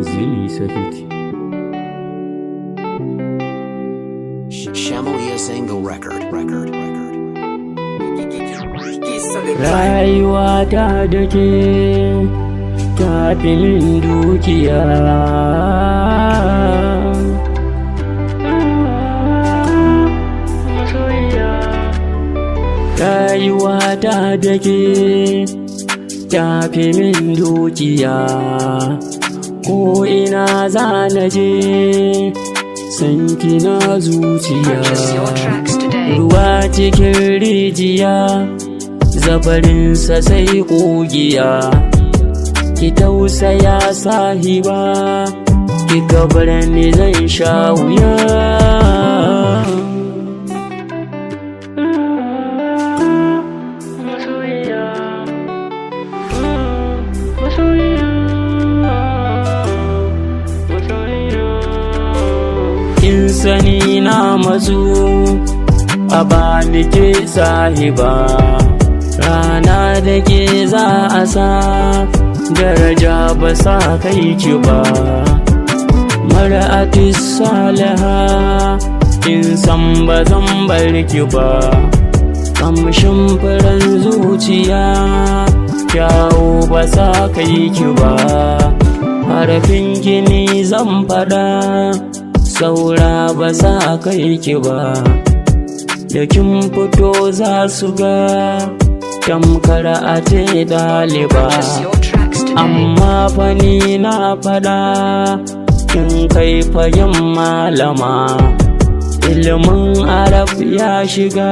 Zili Sahid. Shamoya Zango Record. Record. Record. Rayuwa ta da ke ta fi min dukiya. Rayuwa ta da ke ta fi min dukiya. Ko ina za na je, san kina zuciya. Purchase your tracks today. Ruwa cikin rijiya, zabarinsa sai ƙugiya. Ki tausaya sahiba, ki bar ni zan sha wuya. Kin sani na matsu, a bani ke sahiba. Rana da ke za a sa daraja ba sa kai ki ba. Mar'atu salaha, kin san ba zan bar ki ba. Kamshin furen zuciya, kyawu ba sa kai ki ba. Harafin gini zan fada, saura ba sa kai ki ba. Da kin fito za su ga tamkar a ce ɗaliba. Purchase your tracks today. Amma fa ni na faɗa, kin kai fagen malama. Ilimin Arab ya shiga,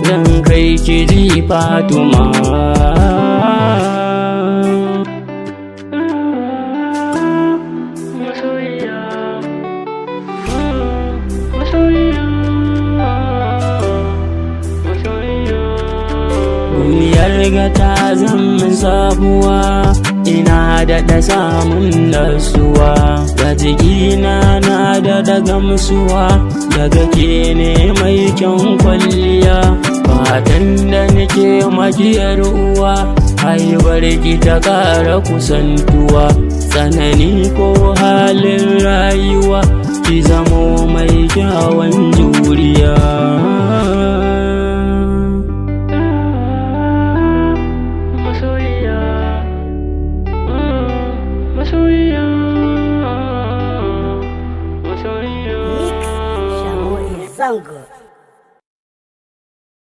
zan kai ki ji Fatuma. Duniyar ga ta zama sabuwa, ina daɗa samun nasuwa. Ga jikina na daɗa gamsuwa, daga ke ne mai kyan kwalliya. Fatan da nake makiyar uwa, haibar ki ta ƙara kusantuwa. Tsanani ko halin rayuwa, ki zamo mai kyawun juriya.